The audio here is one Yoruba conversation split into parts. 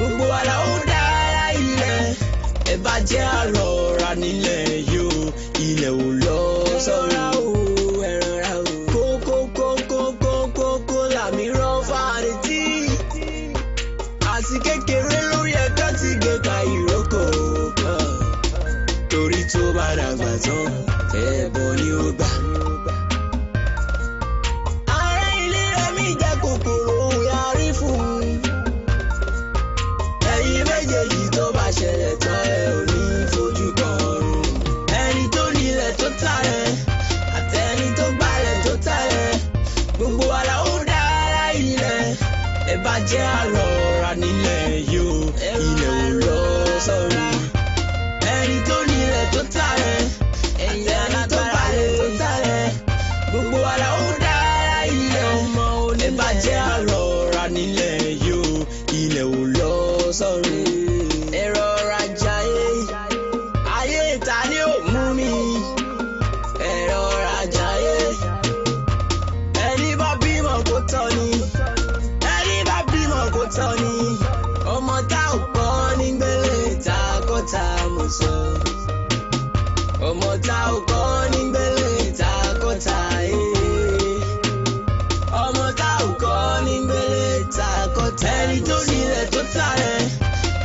Gbogbo wa la ó dára ilẹ̀. Ẹ bá jẹ́ àrọ̀ra nílẹ̀ yóò, ilẹ̀ ò lọ sọ́run. Kókókókókókó làmì rán fáretí. Àti kékeré lórí ẹ̀ka ti gbé ka ìrókò. Torí tó bá dàgbà tán, ẹ̀bọ ni ó gbà. Ará ilé rẹ̀ mi jẹ́ kòkòrò yarí fún un. Ẹ̀yin méjèèjì tó bá ṣẹlẹ̀ tán ẹ ò ní fojú kan ọ̀run. Ẹni tó nílẹ̀ tó tà rẹ̀, àtẹni tó gbálẹ̀ tó tà rẹ̀. Gbogbo wa la ó dára ilẹ̀. Ẹ bá jẹ́ àrọ̀ra nílẹ̀ yóò, ilẹ̀ ò lọ sọ́run. Ẹni tó nílẹ̀ tó tà rẹ̀, àtẹni tó gbálẹ̀ tó tà rẹ̀. Gbogbo wa la ó dára ilẹ̀. Ẹ bá jẹ́ àrọ̀ra nílẹ̀ yóò, ilẹ̀ ò lọ sọ́run. Ẹ rọra jayé, ayé ìta ni ò mú mi. Ẹ rọra jayé, ẹni bá bímọ kó tọ́ ni. Ẹni bá bímọ kó tọ́ ni. Ọmọ tá ò kọ́ nígbélé ta kọ́ta mo sọ. Ọmọ tá ò kọ́ nígbélé ta kọ́ta ee. Ọmọ tá ò kọ́ nígbélé ta kọ́ta. Ẹni tó nílẹ̀ tó tà rẹ̀,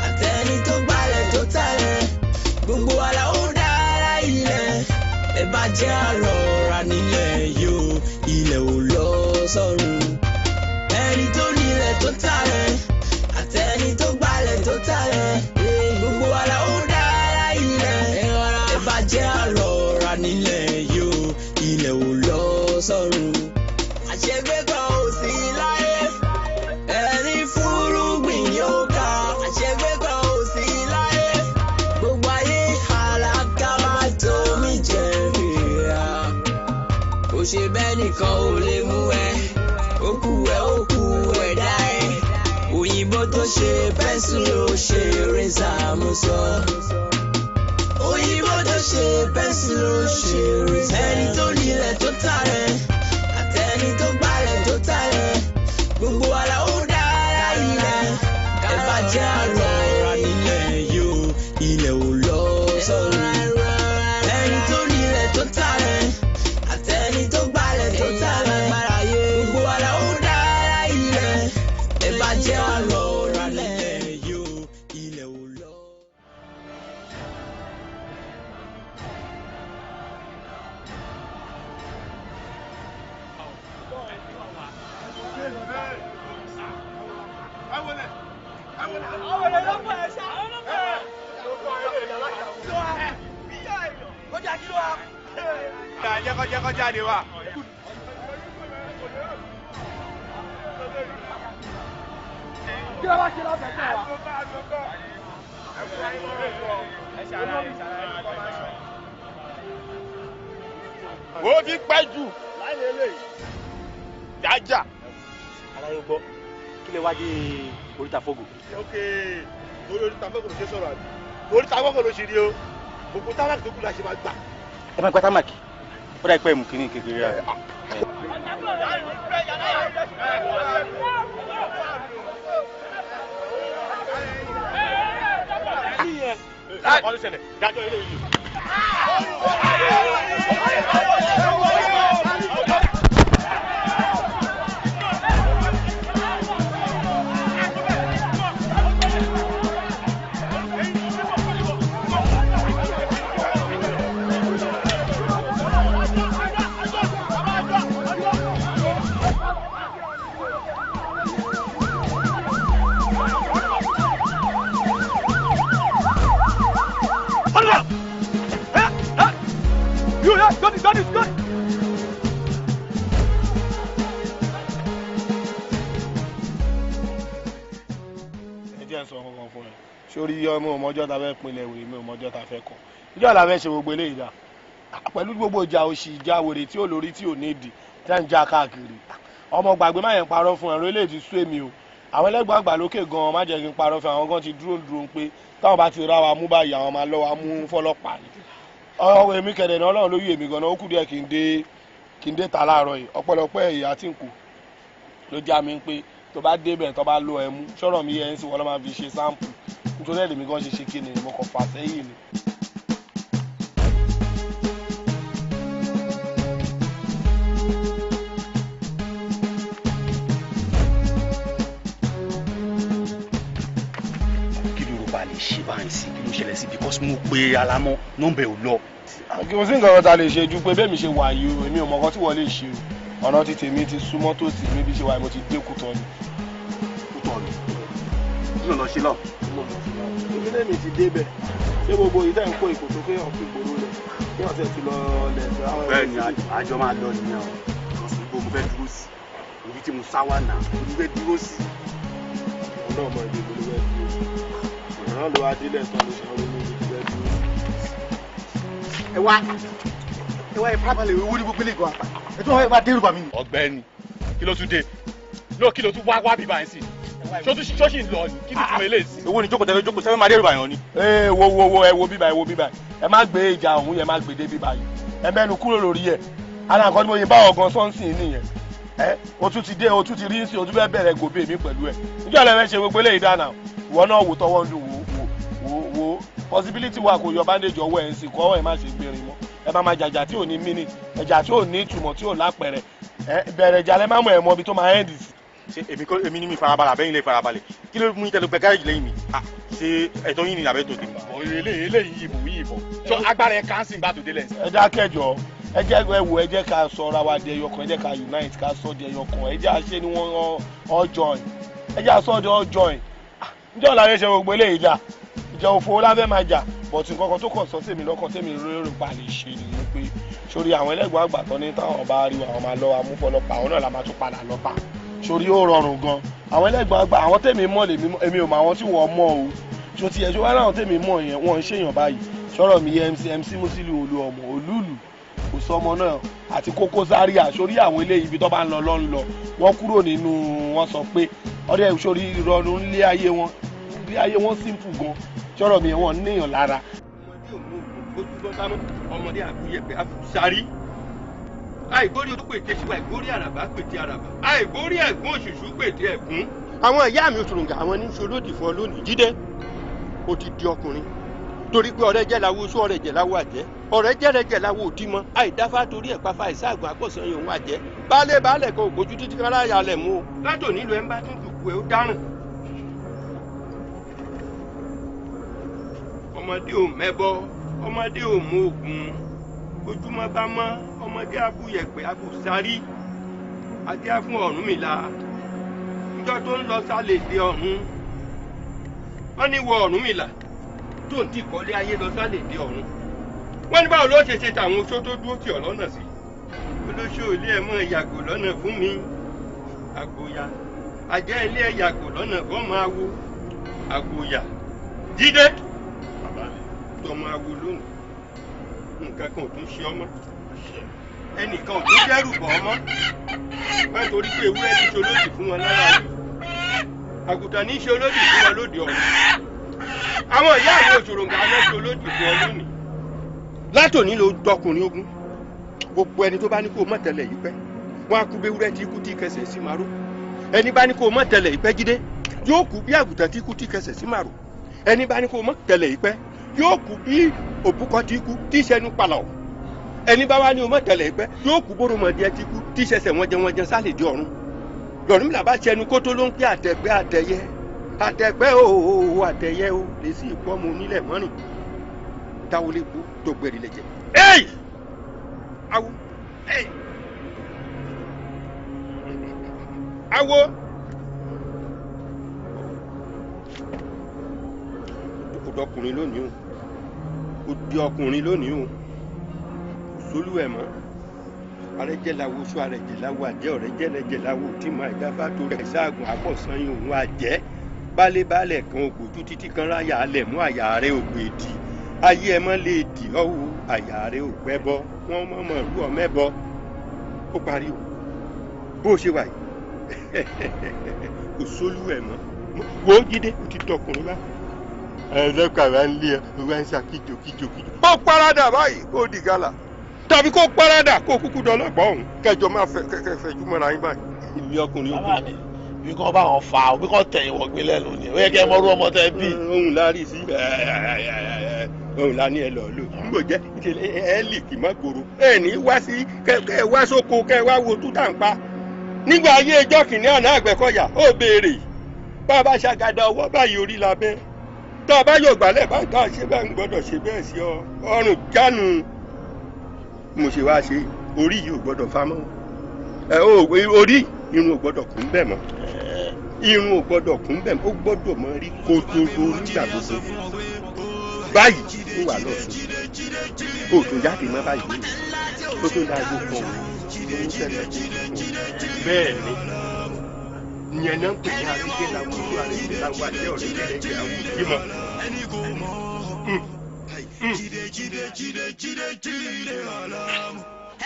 àtẹni tó gbálẹ̀ tó tà rẹ̀. Gbogbo wa la ó dára ilẹ̀. Ẹ bá jẹ́ àrọ̀ra nílẹ̀ yóò, ilẹ̀ ò lọ sọ́run. Ẹni tó nílẹ̀ tó tà rẹ̀, àtẹni tó gbálẹ̀ tó tà rẹ̀. Gbogbo wa la ó dára ilẹ̀. Ẹ bá jẹ́ àrọ̀ra nílẹ̀ yóò, ilẹ̀ ò lọ sọ́run. Àṣegbé kan ò sí láyé, ẹni fúrúgbìn yóò ká. Àṣegbé kan ò sí láyé, gbogbo ayé alákàbà tó mi jẹ rírà. Kò ṣe bẹ́ẹ̀ nìkan ò lè mú ẹ, ó kú ẹ ó kú ẹ̀dá ẹ. Òyìnbó tó ṣe pẹ́ńsù ló ṣe rẹ́sà mo sọ. Òyìnbó tó ṣe pẹ́ńsù ló ṣe rẹ́sà. Ẹni tó nílẹ̀ tó tà rẹ̀, àtẹni tó gbálẹ̀ tó tà rẹ̀. Gbogbo wa la ó dára ilẹ̀. Ẹ bá jẹ́ àrọ̀ra nílẹ̀ yóò, ilẹ̀ ò lọ sọ́run. Ẹni tó nílẹ̀ tó tà rẹ̀, àtẹni tó gbálẹ̀ tó tà rẹ̀. Gbogbo wa la ó dára ilẹ̀. Ẹ bá jẹ́ àrọ̀ra nílẹ̀ yóò, ilẹ̀ ò lọ. Jẹ́ kó jáde wá. Kí ló wá ṣe lábẹ́ wa? Wo ti pẹ́ jù jájà. Aláyọ̀ gbọ́, kí lè wá dé oríta fógò. Ok, torí oríta fógò ló ṣe sọ̀rọ̀ àbí? Oríta fógò ló ṣe rí o. Gbogbo tálákì tó kù la ṣe máa gbà. Ẹ máa gba támàkì. Ó dà pé ẹ̀mú kìíní kékeré rà. Ẹ jẹ́ n sọ kankan fún ẹ. Sórí ọmọ ọmọjọ́ ta fẹ́ pinlẹ̀ wèrè mi ọmọjọ́ ta fẹ́ kọ́. Ìjọ́ la fẹ́ ṣe gbogbo eléyìí dá. Pẹ̀lú gbogbo ìjà òṣì ìjà wèrè tí ò lórí tí ò nídìí tẹ́ ń já káàkiri. Ọmọ gbàgbé má yẹn parọ́ fún ẹ̀rọ eléyìí ti sú èmi o. Àwọn ẹlẹ́gbọ́n àgbà lókè gan-an má jẹ́ kí n parọ́ fún àwọn gan ti dúró dúró pé táwọn bá ti rá wa mú báyìí àwọn máa lọ́ wa mú fọlọ́pàá ni. Ọwọ́ èmi kẹ̀dẹ̀ náà Ọlọ́run ló yí èmi gan-an ó kù díẹ̀ kí n dé ta láàárọ̀ yìí. Ọpẹ́lọpẹ́ ìyá tí ń kù ló já mi pé Tó bá débẹ̀ tó bá lo ẹmu sọ̀rọ̀ mi yẹn ń sìn wọ́n lọ́ máa fi ṣe sample nítorí ẹ̀ lèmi gan ṣe ṣe kí ni mo kàn fà sẹ́yìn ni. Kí ló rò bá lè ṣe báyìí sí, kí ló ṣẹlẹ̀ sí? Because mo pe Alámọ̀, nọ́mbà ẹ̀ ò lọ. Kò sí nǹkan kan tá a lè ṣe ju pé bẹ́ẹ̀ mi ṣe wà yìí o, èmi ò mọ̀ nǹkan tí wọ́n lè ṣe o. Ọ̀nà tí tèmi ti súnmọ́ tòsí mi bí ṣe wà yìí, mo ti dé Kútọ́nù. Kútọ́nù kí ló lọ ṣe lọ? Èmi náà mi ti débẹ̀. Ṣé gbogbo ìtẹ́ ń kó ìkò tó kéèyàn fi gbòòrò lẹ̀ kéèyàn tẹ̀ ti lọ lẹ̀? Bẹ́ẹ̀ ni, àjọ máa lọ nìyẹn o. Because ibo mo fẹ́ dúró sí, ibi tí mo sá wà náà mo fẹ́ dúró sí. Òun náà mọ ibi ìgbòho fẹ́ dúró sí. Òun náà ló wá délẹ̀ tán ló ṣe ronú ibi tó fẹ́ dúró sí. Ẹ wá, ẹ wá, ẹ farabalẹ̀. Owó ní gbogbo ilé ìgbà ẹ tún wọ́n bá dẹ́rù bà mí. Ọ̀gbẹ́ni, kí ló tún dé ló? Kí ló tún wá wá bíbá yẹn sí? Ṣó sì ń lọ ni? Kí ni túmọ̀ eléyìí sí? Owó ni jókòó tẹ́lẹ̀, jókòó sẹ́fẹ̀ máa dẹ́rù bà yàn ni. Ee, wo wo wo, ẹ wo bíbá, ẹ wo bíbá, ẹ má gbé ìjà òun yẹn, má gbé dé bíbá yìí. Ẹ mẹ́nu kúrò lórí ẹ̀. Ara nǹkan tí mo yẹ bá ọ̀gán sọ́nsìn nìyẹn. Ẹ o tún ti dé, o tún ti rí sí, o tún fẹ́ bẹ̀rẹ̀ gòbè mi pẹ̀lú ẹ̀. Níjọ́ lẹ fẹ́ ṣe gbogbo eléyìí dáná? Ìwọ náà wò tọwọ́ ń dùn, wò wò wò wò. Possibility wà kò yọ bandage ọwọ́ ẹ̀ ń sìn kọ́ ọwọ́ ẹ̀ má ṣe gbérin mọ́. Ẹ má máa jàjà tí ò ní mí ní ẹjà tí ò ní ìtumọ̀ tí ò lápẹ̀rẹ̀. Ẹ bẹ̀rẹ̀ ìjà, lẹ má mọ̀ ẹ̀ mọ́ ibi tó máa end sí. Ṣé èmi kọ́ èmi ní mi farabalẹ̀ àbẹ́yìn lè farabalẹ̀? Kí ló mú yín tẹ́lẹ̀ pẹ́ gáréjì lẹ́yìn mi? Ṣé ẹ̀tọ́ yín ni àbẹ́ tó tèmi? Eléyìí eléyìí yìnbọn yìnbọn ṣọ agbára ẹ̀ kánsìn bá tó délẹ̀. Ẹ dákẹ́jọ́, ẹ jẹ́ ẹ wò, ẹ jẹ́ ká sọra wa di ẹyọ kan, ẹ jẹ́ ká unite, ká sọ di ẹyọ kan. Ẹ jẹ́ àṣẹ ni wọ́n all join, ẹ jẹ́ àṣọ di all join. Níjọ́ la fẹ́ ṣe gbogbo eléyìí dà? Ìjà òfò láfẹ́ máa jà bọ̀tù. Nǹkan kan tó kàn sọ tèmi lọ́kàn tèmi rérò pa lè ṣe nìyẹn pé sórí àwọn ẹlẹ́gbọ̀n àgbà tán ní táwọn bá rí àwọn máa lọ amúfọlọ́pàá, àwọn náà la máa tún padà lọ bá. Sórí ó rọrùn gan. Àwọn ẹlẹ́gbọ̀n àgbà, àwọn tèmi mọ̀ lèmi, èmi ò mọ àwọn tí wọ́n mọ̀ o. Ṣó ti yẹ? Ṣó wá láwọn tèmi mọ̀ yẹn, wọ́n ń ṣèyàn báyìí. Sọ̀rọ̀ mi yẹ, MC MC Musiliu Olú ọmọ olúùlù kò sọmọ náà àti Koko Zaria. Sórí àwọn eléyìí, ibi tó bá ń lọ lọ ń lọ, wọ́n kúrò nínú wọn sọ pé ọdẹ. Sórí ìrọ̀rùn ilé ayé wọn, ilé ayé wọn simple gan. Sọ̀rọ̀ mi yẹn, wọ́n níyàn lára. Ọmọdé ò mú ògùn gbójú ọmọdé àbúyẹ̀pẹ̀ àfùsárí. Àìgbórí ojú pète síwá, àìgbórí àràbà pète àràbà, àìgbórí ẹ̀gún òṣùṣù pète ẹ̀gún. Àwọn ìyá mi òṣùrùngà, àwọn ní ṣolódì fún ọ lónìí. Jíde, ó ti di ọkùnrin torí pé ọ̀rẹ́ jẹ́ láwo oṣù, ọ̀rẹ́ jẹ́ láwo àjẹ́, ọ̀rẹ́ jẹ́rẹ́ jẹ́ láwo òdìmọ́. Àìdáfá torí ẹ̀ pàfà ìsáàgùn àpọ̀sán yòówù àjẹ́. Baálé baálẹ̀ kan ògbójú títí kan láyà lẹ̀ mú o. Látòní lọ, ẹ̀ ń bá tún dùkú ẹ̀ ó dáràn. Ọmọdé ò mẹ́bọ, ọmọdé ò mú ògùn. Ojúmọ́ bá mọ́, ọmọdé abúyẹ̀pẹ̀ abùsárí adé fún Ọ̀rúnmìlà níjọ́ tó ń lọ sálẹ̀ dé ọ̀run. Wọ́n ní wọ Ọ̀rúnmìlà tó ń tìkọ́lé ayé lọ sálẹ̀ dé ọ̀run, wọ́n ní báwo ló ṣe ṣe tàwọn oṣó tó dúró tì ọ́ lọ́nà sí? Olóṣó ilé ẹ̀ mọ́ yàgò lọ́nà fún mi, àgòyà. Àjẹ́ ilé ẹ̀ yàgò lọ́nà kọ́ máa wo, àgòyà. Jíde tọmọ awo lónìí, nǹkan kan ò tún ṣe ọmọ, ẹnìkan ò tún dẹ́rù bọ̀ ọmọ wọ́n, torí pé ewúrẹ́ ní ṣe olódì fún wọn lára rí, àgùntàn ní ṣe olódì fún wọn lóde ọ̀run. Àwọn ìyá àwọn òṣòròǹgà náà ṣe olódì fún ọ lónìí. Látòní ló dọkùnrin ogun. Gbogbo ẹni tó bá ní kó o mọ̀ tẹ́lẹ̀ yìí pẹ́, wọn á kú bí ewúrẹ́ tí kú tí kẹsẹ̀ sí màró. Ẹni bá ní kó o mọ̀ tẹ́lẹ̀ yìí pẹ́, Jíde, yóò kú bí àgùntàn tí kú tí kẹsẹ̀ sí màró. Ẹni bá ní kó o mọ̀ tẹ́lẹ̀ yìí pẹ́, yóò kú bí òbúkọ tí kú tí sẹnu palọ̀. Ẹni bá wá ní o mọ̀ tẹ́lẹ̀ yìí pẹ́, yóò kú bóròmọdé tí kú tí sẹsẹ̀ wọ́n jẹ wọ́n jẹ sálẹ̀ di ọ̀run. Lọ́rùnmìlà bá sẹnu kótó ló ń pẹ́ àtẹ̀pẹ́ àtẹ̀yẹ àtẹ̀pẹ́ o àtẹ̀yẹ o lè sí ìkú ọmọ onílẹ̀ mọ́rin táwọlé gbó tó gbẹ̀rì lẹ̀jẹ̀. Ẹ́ẹ̀, awo, ẹ́ẹ̀, awo, ó dọkùnrin lónìí o, ó di ọkùnrin lónìí o. Kò sólú ẹ̀ mọ́. Arẹ́jẹ́ lawo sọ, arẹ́jẹ́ lawo àjẹ́, ọ̀rẹ́jẹ́ rẹ́jẹ́ lawo tí mo àìdáfá tó rẹ̀ sáàgùn àpọ̀sán òun àjẹ́. Baálé kan ògbójú títí kan ráyà alẹ̀ mú. Àyà rẹ̀ ògbèdì, ayé ẹ mọ́ lè dì ọ́ o. Àyà rẹ̀ ò pẹ́ bọ́, wọ́n mọ̀ mọ̀ rú ọ mẹ́bọ. Ó parí o. Bó o ṣe wà yìí, kò sólú ẹ̀ mọ́. Wo Jíde, o ti dọkùnrin bá ẹ lẹ́kọ̀ọ́ àwa ń lé ẹ wá ń sa kíjo kíjo kíjo. Kó parada báyìí, kó di gàlà, tàbí kó parada, kó kúkú dọlọ́pàá ọ̀hún, kẹjọ máa fẹ kẹkẹ fẹjú mọ́ra yín báyìí. Èmi ọkùnrin Bàbá ogun. mi, Bí kò bá wọn fa o, bí kò tẹ̀yìn wọ̀gbìn lẹ́nu ni. Ó yẹ kẹ́ ẹ mọ́rú ọmọ tẹ́ bí. Ohun la rí sí ohun la ní ẹ lọ lò. N kò jẹ́ ẹ lì kì mọ́ gbòòrò. Ẹ ní wá sí kẹ ẹ wá sóko kẹ ẹ wá wo tútà ń pa. Nígbà ayé ẹjọ́ kìnìún àná Àgbẹ̀kọ̀yà ó béèrè. Bá a bá ṣàgàdà ọwọ́ báyìí orí la bẹ́. Tá a bá yọ̀ gbálẹ̀ bá tá a ṣe bá ń gbọ́dọ̀ ṣe bẹ́ẹ̀ sí ọ. Ọrùn jánu. Mo ṣe wá ṣe orí yìí ò gbọ́dọ̀ fa mọ́. Ẹ orí irun ò gbọ́dọ̀ kún bẹ́ẹ̀ mọ́. Irun ò gbọ́dọ̀ kún bẹ́ẹ̀ mọ́. Ó gbọ́dọ̀ mọ rí kótótó nígbà gbogbo. Báyìí ó wà lọ́sùn. Ó tún jáde mọ́ báyìí. Ó tún dá igbó kan. Ó ń ṣẹlẹ̀. Bẹ́ẹ̀ ni. Ìyẹn náà ń pè ní àríkè làwọn ojú àríkè làwọn àjẹ́ ọ̀rẹ́ kẹlẹ́jẹ àwọn òbí mọ́.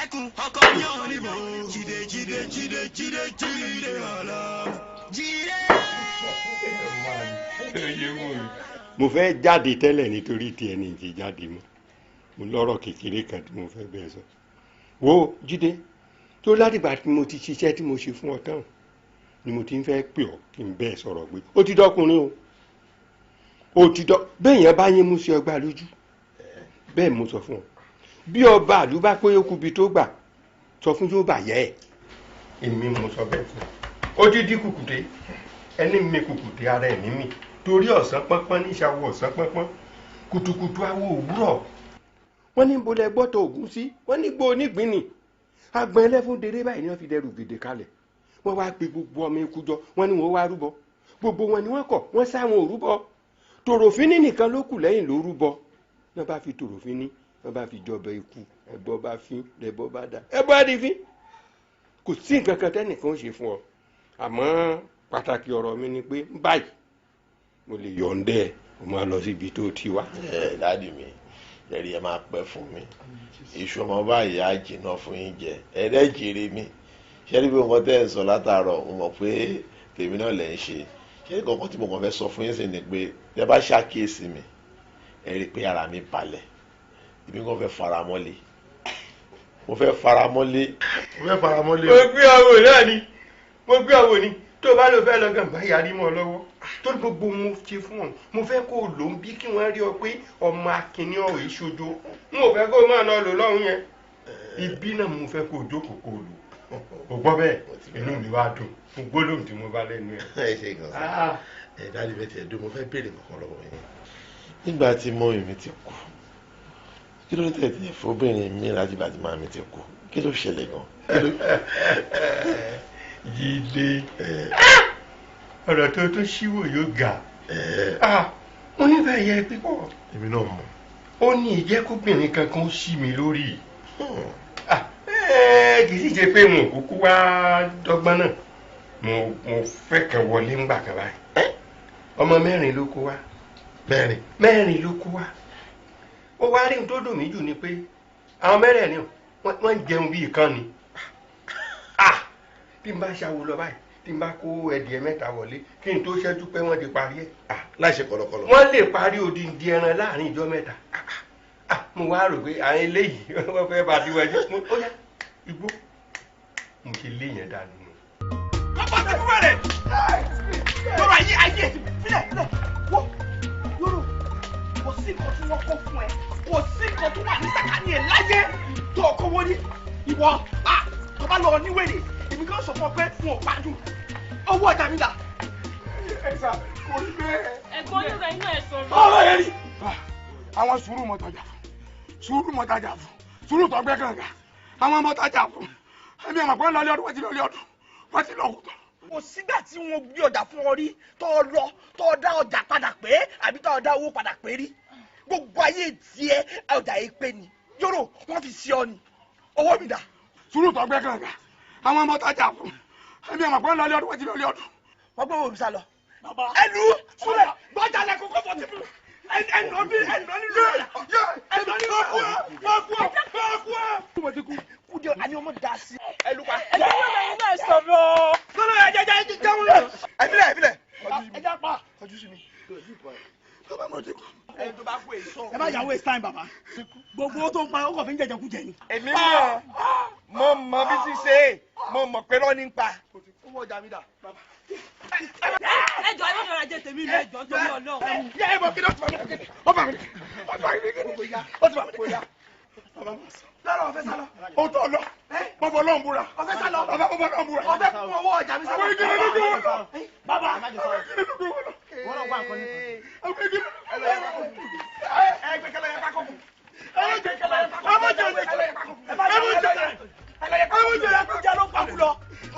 Ẹkùn ọkọ yàn níbo. Jíde jíde jíde jíde jíde ọlọ́mù. Jíde. Mo fẹ́ jáde tẹ́lẹ̀ nítorí tiẹ̀ ní ti jáde mọ́. Mo lọ́rọ̀ kékeré kan tí mo fẹ́ bẹ́ẹ̀ sọ. Wo Jíde, tó látìgbà tí mo ti ṣiṣẹ́ tí mo ṣe fún ọ tán ni mo ti ń fẹ́ pè ọ́ kí n bẹ́ẹ̀ sọ̀rọ̀ pé ó ti dọ́kùnrin o. Ó ti dọ́ bẹ́ẹ̀ yẹn bá yín mú sí ọgbà lójú. Bẹ́ẹ̀ mo sọ fún ọ. Bí ọba àlú bá pé ó kubi tó gbà sọ fún yóò bà yẹ ẹ. Èmi mo sọ bẹ́ẹ̀ fún ọ. Ó ti di kùkùté. Ẹni mi kùkùté ara ẹ̀ mímì. Torí ọ̀sán pọ́npọ́n ní ìṣàwọ̀ ọ̀sán pọ́npọ́n. Kùtùkùtù awo òwúrọ̀. Wọ́n ní bolẹ̀ gbọ́tọ̀ ògún sí. Wọ́n ní gbó onígbín ni. Agbọ̀n ẹlẹ́fún deré báyìí ni wọ́n fi dẹrù gèdè kalẹ̀. Wọ́n wá pe gbogbo ọmọ ikú jọ. Wọ́n ní wọ́n wá rúbọ. Gbogbo wọn ni wọ́n kọ̀. Wọ́n sáwọn òrúbọ. Tòròfínì nìkan ló kù lẹ́yìn ló rúbọ. Wọ́n bá fi tòròfínì, wọ́n bá fi jọbẹ ikú. Ẹbọ bá fín, lẹbọ bá dà. Ẹbọ á di fín. Kò sí nǹkan kan tẹ́nìkan ó ṣe fún ọ. Àmọ́ pàtàkì ọ̀rọ̀ mi ni pé báyìí mo lè yọ̀ǹdẹ́ ẹ, mo máa lọ síbi tó ti wá. Ẹ dáàdì mi, ẹ̀rí ẹ máa pẹ́ fún mi. Iṣu ọmọ báyìí á jìnnà fún yín jẹ. Ẹ̀rẹ́ jèrè mi. Ṣé rí bí nǹkan tẹ́ ẹ̀ ń sọ látàárọ̀, mo mọ̀ pé tèmi náà lẹ̀ ń ṣe. Ṣé ní kankan tí mo kàn fẹ́ sọ fún yín sì ni pé tẹ́ bá ṣàkíyèsí mi, ẹ rí i pé ara mi balẹ̀. Èmi kàn fẹ́ faramọ́lé. Mo fẹ́ faramọ́lé. Mo fẹ́ faramọ́lé. Mo gbé ọwọ́ náà ni. Mo gbé ọwọ́ ni. Tó bá lọ fẹ́ lọ gàn bá yarí mọ́ ọ lọ́wọ́. Tó gbogbo mo ṣe fún ọ. Mo fẹ́ kó o lò ń bí kí wọ́n rí ọ pé ọmọ akínní ọ̀rọ̀ ìṣojo. N ò fẹ́ kó o máa lọ lò lọ́hùn yẹn. Ibi náà mo fẹ́ kó o jókòó kó o lò. O gbọ́ bẹ́ẹ̀, inú mi wá dùn. Mo gbólóhùn tí mo bá lẹ́nu ẹ̀. Ẹ ṣe gan sa. Ẹ dáàdi bẹ́ẹ̀ tiẹ̀ dùn, mo fẹ́ béèrè nǹkan lọ́wọ́ yín. Nígbà tí mọ́mì mi ti kú, kí ló tẹ̀ tí fóbìnrin mi láti bá ti máa mi ti kú? Kí ló ṣẹlẹ̀ gan? Jídé, ọ̀rọ̀ tó tún ṣíwò yóò ga. Mo nífẹ̀ẹ́ yẹ pípọ̀. Èmi náà mọ̀. Ó ní ìjẹ́kóbìnrin kankan ṣí mi lórí. Kì í sì ṣe pé mo kúkú wá dọ́gbọ́n náà. Mo fẹ́ kàn wọlé ńgbà kan báyìí. Ọmọ mẹ́rin ló kó wá. Mẹ́rin. Mẹ́rin ló kó wá. Ó wá rí ohun tó dùn mí jù ni pé àwọn mẹ́rẹ̀ẹ̀rin wọ́n ń jẹun bíi kan ni. Bí n bá ṣàwò lọ báyìí, tí n bá kó ẹdìẹ mẹ́ta wọlé, kí n tó ṣẹ́jú pé wọ́n ti parí ẹ̀. Láì ṣe kọ̀lọ̀kọ̀lọ̀. Wọ́n lè parí odindi ẹran láàrin ìjọ mẹ́ta. Mo wá rò pé àwọn eléyìí wọ́n fẹ́ bá ti wájú. Ó yá igbó. Mo ṣe lé yẹn dànù. Bàbá ti kú bẹ̀rẹ̀. Yọ̀rọ̀ ayé ayé filẹ̀ filẹ̀. Wọ́n yọ̀rọ̀ kò sí nǹkan tí wọ́n kó fún ẹ. Kò sí nǹkan tó wà ní sàkání ẹ̀ láyé tó ọkọ̀ wọlé. Ìwọ tó bá lọ níwèrè. Èmi kan sọ fún ọ pé wọn ò gbádùn owó ọjà mi dà. Ẹ sà kò rí bẹ́ẹ̀. Ẹ̀gbọ́n yóò rẹ̀ inú ẹ̀ sọ̀rọ̀. Ọ̀rọ̀ yẹn rí. Àwọn sùúrù mọ̀tajà fún. Sùúrù mọ̀tajà fún. Sùúrù tó gbẹ́ kànga. Àwọn mọ̀tajà fún. Èmi àmọ̀ pé ń lọ ilé ọdún, wọ́n ti lọ ilé ọdún. Wọ́n ti lọ kùtọ̀. Kò sígbà tí wọ́n gbé ọjà fún ọ rí tó o lọ tó o dá ọjà padà pé àbí tó o dá owó padà pé rí. Gbogbo ayé tiẹ̀ ọjà yìí pé ni. Yóró wọ́n fi sí ọ ni. Owó mi dà. Sùúrù tó gbẹ́ kànga. Àwọn mọ̀tajà fún. Èmi àmọ̀ pé ń lọ ilé ọdún, wọ́n ti lọ ilé ọdún. Wọ́n gbé òrùsà lọ. Ẹnu súlẹ̀ gbọ́jà lẹ kókó fọ́tí fún mi. Ẹnu bí ẹnu nílò rẹ̀. Ẹnu nílò rẹ̀. Kúdé àní ọmọ da sí. Ẹnu pa. Ẹ̀gbọ́n yóò rẹ̀ inú ẹ̀ sọ̀rọ̀. Lọ́nà ẹ̀jẹ̀ jẹ́ jẹun lẹ̀. Ẹ̀fílẹ̀ ẹ̀fílẹ̀. Ẹ̀jẹ̀ pa. Kọjú sí mi. Bàbá mo ti kú. Ẹni tó bá kú èyí sọ̀rọ̀. Ẹ má yà waste time bàbá. Gbogbo tó ń pa ọkọ̀ fi ń jẹjẹ kú jẹ ni. Èmi mọ̀ mo mọ bí ti ṣe é mo mọ̀ pé lọ́ọ́ ní pa. ọjà mi dà. Ẹ jọ ẹ má fẹ́ra jẹ tèmi ní ẹjọ́ torí Ọlọ́run. Yẹ ẹ mọ̀ kí ló ti bá mi kéde. Ó bá mi kéde. Ó bá mi kéde. Ó ti bá mi kéde. Lọ́rọ̀ ọ̀fẹ́ sálọ. O tó lọ. Mo fọ lọ́n búra. Ọ̀fẹ́ sálọ. Bàbá mo fọ lọ́n búra. Ọ̀fẹ́ kún owó ọjà mi sálọ. Àwọn igi ló dúró lọ. Bàbá. Àwọn igi ló dúró lọ. Wọ́n lọ wá nǹkan nípa. Àwọn igi ló dúró lọ. Ẹ gbé kẹlẹ́ yẹn pákó kù. Ẹ gbé kẹlẹ́ yẹn pákó kù. Ẹ má jẹ yẹn pákó kù. Ẹ má jẹ yẹn. Ẹ má jẹ yẹn Jẹ́ ló pa kú lọ.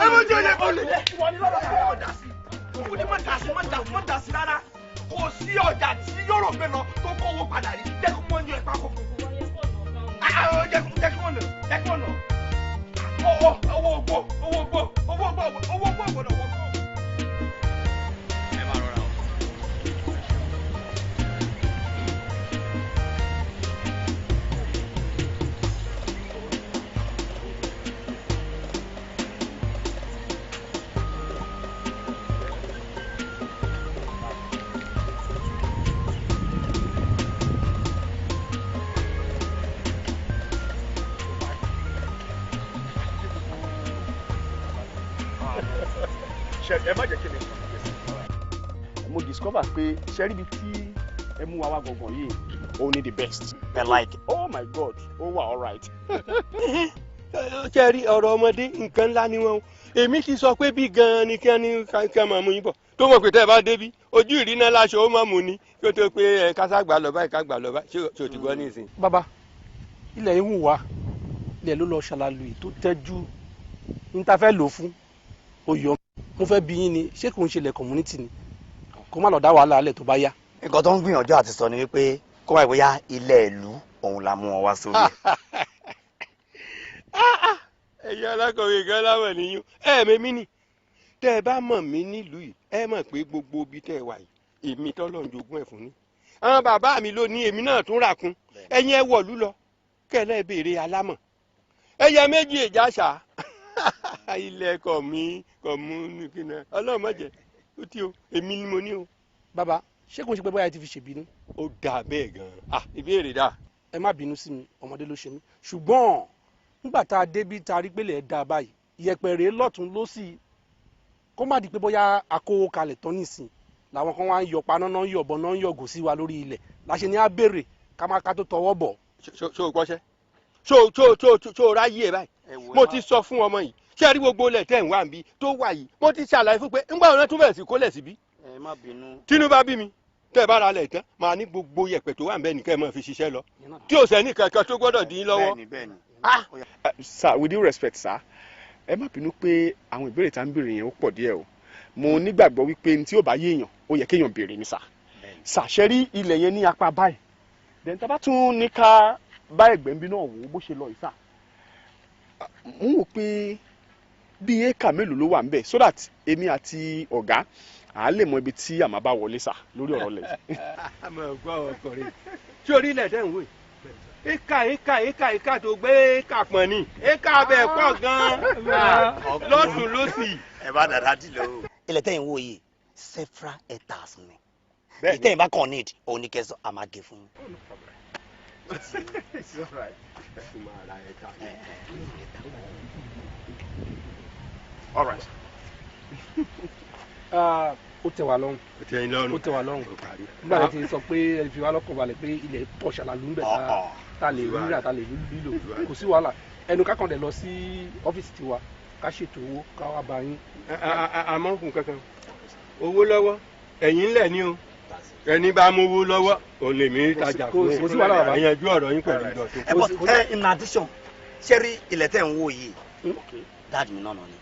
Ẹ má jẹ yẹn kú. Ìwọ ni lọ́dọ̀ sí ọ̀dà sí. Òkú ni má dà sí má dà sí má dà sí rárá. Kò sí ọjà tí yóò gbé lọ tó kó owó padà rí. Jẹ́ kó wọ́n yọ ẹ̀pá kò fún. Jẹ́ kí wọ́n nà jẹ́ kí wọ́n nà. Owó owó owó owó owó owó owó gbọ́dọ̀ wọ́n kọ́. Ẹ máa rọra o. Ẹ má jẹ́ kí mi. Mo discover pé ṣẹ́ríbi tí ẹ mú wa wá gangan yìí òun ni the best. I like it. Oh my God, ó wà all right. Ṣé rí ọ̀rọ̀ ọmọdé nǹkan ńlá ni wọ́n. Èmi ti sọ pé bí gan-an ni kí wọ́n máa mú yín bọ̀. Tó mọ̀ pé tẹ́ ẹ bá débi ojú ìrìnà láṣọ ó máa mú ni kí ó tó pé ẹ kásá gbà lọ báyìí ká gbà lọ báyìí ṣé o ti gbọ́ nísìnyí. Bàbá, ilẹ̀ yìí wù wá, ilẹ̀ ló lọ ṣàlàlù yìí tó tẹ́jú ní ta fẹ́ lò fún oyè. Mo fẹ́ bi yín ni ṣé kò ń ṣẹlẹ̀ community ni kó má lọ dá wàhálà alẹ́ tó bá yá. Nǹkan tó ń gbìyànjú àti sọ ni wípé kó wáyé bóyá ilẹ̀ ìlú òun la mú wọn wá sórí ẹ̀. Ẹ̀yin alákọ̀wé gan láwọn nìyún ẹ̀ẹ̀mẹ́mí ni tẹ́ ẹ bá mọ̀ mí nílùú yìí ẹ mọ̀ pé gbogbo ibi tẹ́ ẹ wà yìí èmi tọ́lọ̀ ń jogún ẹ̀ fún ni. Àwọn bàbá mi ló ní èmi náà tún rà kún ẹ̀yin ẹ wọ̀lú lọ kẹ́lẹ́ béèrè alámọ̀ ẹyẹ méjì ìjà ṣá ilẹ̀ kọ̀ mí kọ̀ mú nìkìnnà ọlọ́run má jẹ́ ó tí o èmi ni mo ní o. Bàbá, ṣé kò ń ṣe pé bóyá ẹ ti fi ṣèbínú. Ó dáa bẹ́ẹ̀ gan-an ah ìbéèrè dáa. Ẹ má bínú sí mi, ọmọdé ló ṣe mí, ṣùgbọ́n nígbà tá a débi tá a rí pélé ẹ̀ dáa báyìí ìyẹ̀pẹ̀ rèé lọ́tún lósì kó má di pé bóyá akówó kalẹ̀ tán nísìn làwọn kan wá ń yọ paná náà ń yọ̀bọ̀n náà ń yọ̀gò sí wa lórí ilẹ̀ láṣẹ ni á béèrè ká má ká tó tọwọ́ bọ̀. Ṣó o gbọ́ṣẹ́ ṣó o ráyè ẹ báyìí mo ti sọ fún ọmọ yìí ṣé ẹ rí gbogbo ilẹ̀ tẹ́ ń wá níbí tó wà yìí mo ti ṣàlàyé fún pé ńgbà wọn tún bẹ̀rẹ̀ sí kólẹ̀ síbí. Ẹ má bínú. Tínú bá bí mi tẹ́ ẹ bá ra lẹ̀ tán màá ní gbogbo yẹ̀pẹ̀ tó wà níbẹ̀ nìkan ẹ máa fi ṣiṣẹ́ lọ tí ò sẹ́ni kankan tó gbọ́dọ̀ dín in lọ́wọ́. Bẹ́ẹ̀ni bẹ́ẹ̀ni. Sir, with due respect sir, ẹ má bínú pé àwọn ìbéèrè tá ń béèrè yẹn ó pọ̀ díẹ̀ o. Mo nígbàgbọ́ wípé ní tí ò bá yéèyàn ó yẹ kéèyàn béèrè ni sir. Sir, ṣe rí ilẹ̀ yẹn ní apá báyìí then tá bá tún ní ká bá ẹ̀gbẹ́ ń bí náà wò ó bó ṣe lọ yìí sir. Mo ń wò pé bí éékà mélòó ló wà ń bẹ̀ so that èmi àti ọ̀gá à á lè mọ ibi tí àmà bá wọlé sà lórí ọ̀rọ̀ lẹ̀. Àmọ́ gbọ́ ọkùnrin tí orí ilẹ̀ tẹ̀ ń wò yìí éka éka éka éka tó gbé éka pọ̀n ni éka bẹ́ẹ̀ pọ̀ gan-an lọ́tún lọ́sì. Ẹ bá dàda dì lọ. Ilẹ̀ tẹ́yìn wò yìí several hectares ni. Ìtẹ́yìn bá kàn need òun ni kẹsàn án máa gé fún yín. It's all right. All right. Ó tẹ́ wa lọ́rùn. Ó tẹ́ yín lọ́rùn. Ó tẹ́ wa lọ́rùn. Nígbà tí ti sọ pé ẹ fi wá lọ́kàn balẹ̀ pé ilẹ̀ pọ̀ ṣàlàlú ń bẹ̀ ta lè rírà ta lè lílò kò sí wàhálà ẹnu ká kàn dẹ̀ lọ sí ọ́fíìsì tiwa ká ṣètò owó ká wá bá yín. Àmọ́ kùn kankan owó lọ́wọ́ ẹ̀yìn ńlẹ̀ ni o ẹni bá mú owó lọ́wọ́ òun lèmi tajà fún Kò sí wàhálà bàbá. Ẹ̀yànjú ọ̀rọ̀ yín pẹ̀lú ìdọ̀tún. Ẹ bọ ẹ in addition ṣé rí ilẹ̀ tẹ́ ń wò yìí dáàdì mi náà nà ni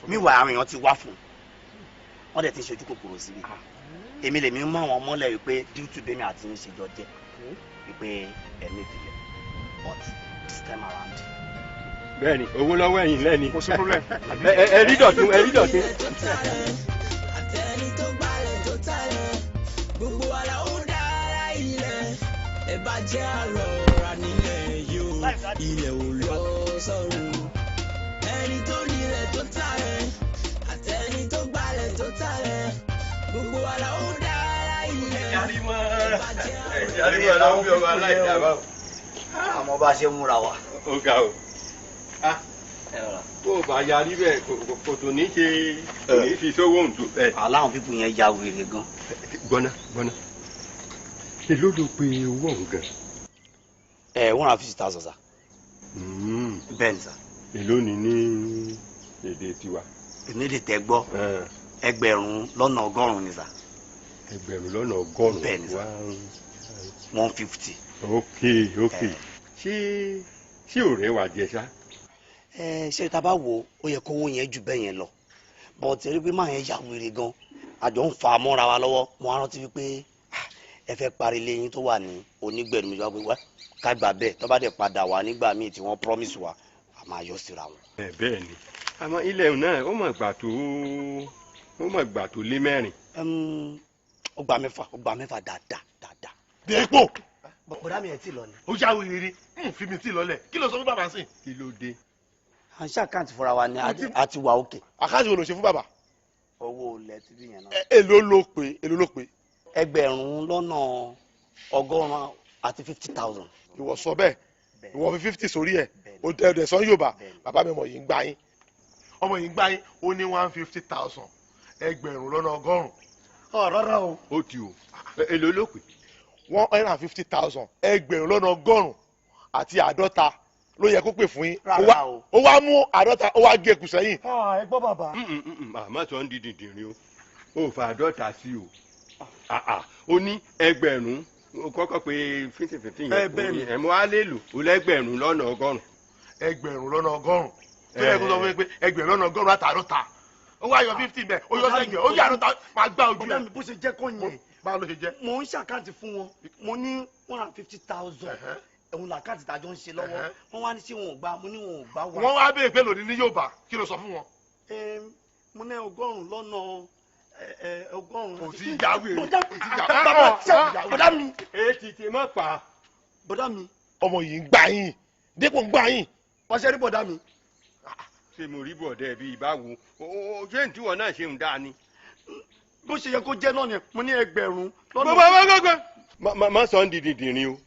meanwhile àwọn èèyàn ti wá fún un wọ́n dẹ̀ ti ń ṣojú kòkòrò síbi èmi lèmi mú àwọn mọ́lẹ̀ wípé due to bẹ́mi àti ń ṣèjọ jẹ́ wípé ẹ̀mí ìfilẹ̀ but this time around. Bẹ́ẹ̀ni owó lọ́wọ́ ẹ̀yìn lẹ́ni. Kò sí problem. Ẹ rí dọ̀tún ẹ rí dọ̀tún. Àtẹni tó gbalẹ̀ tó talẹ̀ gbogbo wa la ó dára ilẹ̀ ẹ bá jẹ́ àrọ̀ ra nílẹ̀ yìí o ilẹ̀ ò lọ sọ́run ẹni tó nílẹ̀ tó talẹ̀ àtẹni tó gbalẹ̀ tó talẹ̀ gbogbo wa la ó dára ilẹ̀ ẹ bá jẹ́ àrọ̀ ra Àríwọ̀ ló ń bí ọmọ aláìdáwà. Àmọ́ bá a ṣe ń múra wa. Ó ga o. Bó o bá yarí bẹ́ẹ̀ kò tó ní ṣe kò ní fi sówó ǹdù bẹ́ẹ̀. Aláwọn pípù yẹn ya wèrè gan. Gbọ́ná gbọ́ná. Èló ló pe owó ọ̀hún gan? Ẹ 150,000 sà. Bẹ́ẹ̀ ni sà. Èló ni ní èdè tiwa? Èmi lè tẹ́ gbọ́ 1,100,000 ni sà. 1,100,000. Bẹ́ẹ̀ ni sà. 150. Ok ok. Ṣé ọ̀rẹ́ wa jẹ ṣá? Ẹ ṣe tá a bá wo ó yẹ kówó yẹn jù bẹ́ẹ̀ yẹn lọ, but ẹ rí pé máa yẹn ya wèrè gan, àjọ ń fa mọ́ra wa lọ́wọ́. Mo á rántí wípé ẹ fẹ́ parí ilé yín tó wà ní onígbẹ̀rún mi wá pé wá ká gbà bẹ́ẹ̀, tó bá dẹ̀ padà wá nígbà míì tí wọ́n promise wa a máa yọ síra wọn. Ẹ bẹ́ẹ̀ ni, àmọ́ ilẹ̀ náà ó mọ̀ gbà tó lé mẹ́rin. Ó gba mẹ́fà, ó gba mẹ́fà dáadáa dáadáa. Dépò. Bọ̀dá mi ẹ̀ tí lọ ni. Ó já wèrè ni, fi mi tí lọlẹ̀, kí ló sọ fún bàbá sí? Kí ló dé? À ń ṣe àkáǹtì fúnra wa ni a ti wà òkè. Àkáǹtì wo ló ṣe fún bàbá? Owó ilẹ̀ tí bí yẹn náà. Èló ló pé? Èló ló pé? 1,150,000. Ìwọ sọ bẹ́ẹ̀, ìwọ fi 50 sórí ẹ̀, o dẹ̀ sọ Yorùbá, bàbá mi ọmọ yìí ń gbá yín. Ọmọ yìí ń gbá yín, ó ní 150,000, 1,100,000. Ọ̀ rárá o. Ó ti o, èló ló pé? 150,000, 150,000 ló yẹ kó pè fún yín. Rárá o. Ó wá mú 50, ó wá gé kù sẹ́yìn. Ẹ gbọ́ bàbá. Àmọ́ sọ ń di dìndìnrín o, ó fa 50 sí o. Ó ní 1,000 kọ́kọ́ pé 50 yẹn ẹ̀ mọ́ á lè lò ó lẹ́gbẹ̀rún lọ́nà 100. 1,100,000 tó yẹ kó sọ fún mi pé 1,150,000, ó wá yọ 50 bẹ́ẹ̀, ó yọ sẹ́gbẹ̀ẹ́, ó yọ 50, máa gbá ojú ẹ̀. Bọ̀dá mi bó ṣe jẹ́ kọ́ yẹn. Báwo ló ṣe jẹ́? Mo ń ṣàkáǹtì fún wọn, mo ní 150,000 òun làkáǹtì tàjọ ń ṣe lọ́wọ́. Wọ́n wá ní ṣé wọn ò gbà, mo ní wọn ò gbà wá. Wọ́n wá béèrè pé lòdì ní Yorùbá, kí ló sọ fún wọn? Mo ní 100,000. Kò sí ìyáwó èrè. Bọ̀dá mi. Ètì tí má pa. Bọ̀dá mi. Ọmọ yìí ń gbà yín, Dépò ń gbà yín. Wọ́n ṣe rí bọ̀dá mi. Ṣé mo rí bọ̀dá bíi báwo? Ṣé ní tiwọn náà ṣe ń dá ni? Bó ṣe yẹ kó jẹ́ náà ni mo ní 1,000 lọ́nà. Bàbá má sọ ń di dìndìnrín o.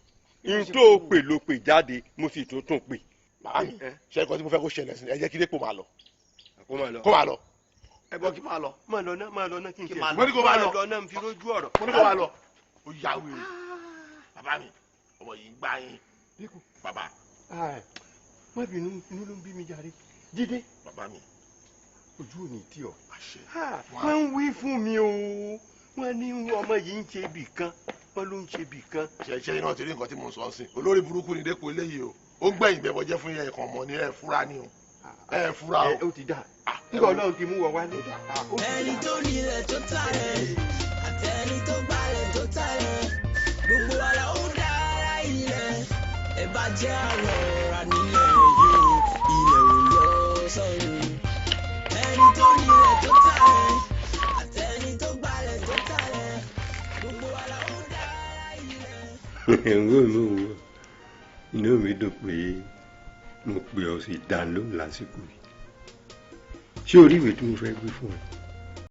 N tó pè ló pè jáde, mo sì tún tún pè. Màámi, ṣé ẹ̀kọ́ tí mo fẹ́ kó ṣẹlẹ̀ sí ni, ẹ jẹ́ kí Dépò máa lọ. Kó máa lọ. Kó máa lọ. Ẹ bọ́ kí máa lọ. Máa lọ náà, máa lọ náà kí n tiẹ̀. Mo ní kó máa lọ. Máa lọ náà n fi rójú ọ̀rọ̀. Mo ní kó máa lọ. Ó yá wèrè. Bàbá mi, ọmọ yìí ń gbá yín. Bàbá. Má bínú, inú ló ń bí mi jàre. Jídé. Bàbá mi. Ojú ò ní tí ọ. Wọ́n ń wí fún mi o. Wọ́n ní ọmọ yìí ń ṣe ibì kan. Wọ́n ló ń ṣe ibì kan. Ṣe iná ti rí nǹkan tí mo sọ sí. Olórí burúkú ni Dépò eléyìí o. Ó gbẹ̀yìn bẹ̀bọ̀ jẹ́ fún yẹn ẹ̀kan mọ́ ni ẹ̀ fúra ni o. Ẹ̀ fúra o. Ó ti dà. Nígbà Ọlọ́run ti mú wọ wálé. Ẹni tó nílẹ̀ tó tàlẹ̀, àtẹni tó gbalẹ̀ tó tàlẹ̀, gbogbo wa la ó dára ilẹ̀. Ẹ bá jẹ́ àrọ̀ rà nílẹ̀ yìí, ilẹ̀ ò lọ sọ́run. Ẹni tó nílẹ̀ tó tàlẹ̀, àtẹni tó gbalẹ̀ tó tàlẹ̀, gbogbo wa la ó dára ilẹ̀. Ẹ̀rọ mi wò, inú mi dùn pé mo pè ọ́ sí dá lóhùn lásìkò yìí. Ṣé o rí ìwé tí mo fẹ́ gbé fún ẹ?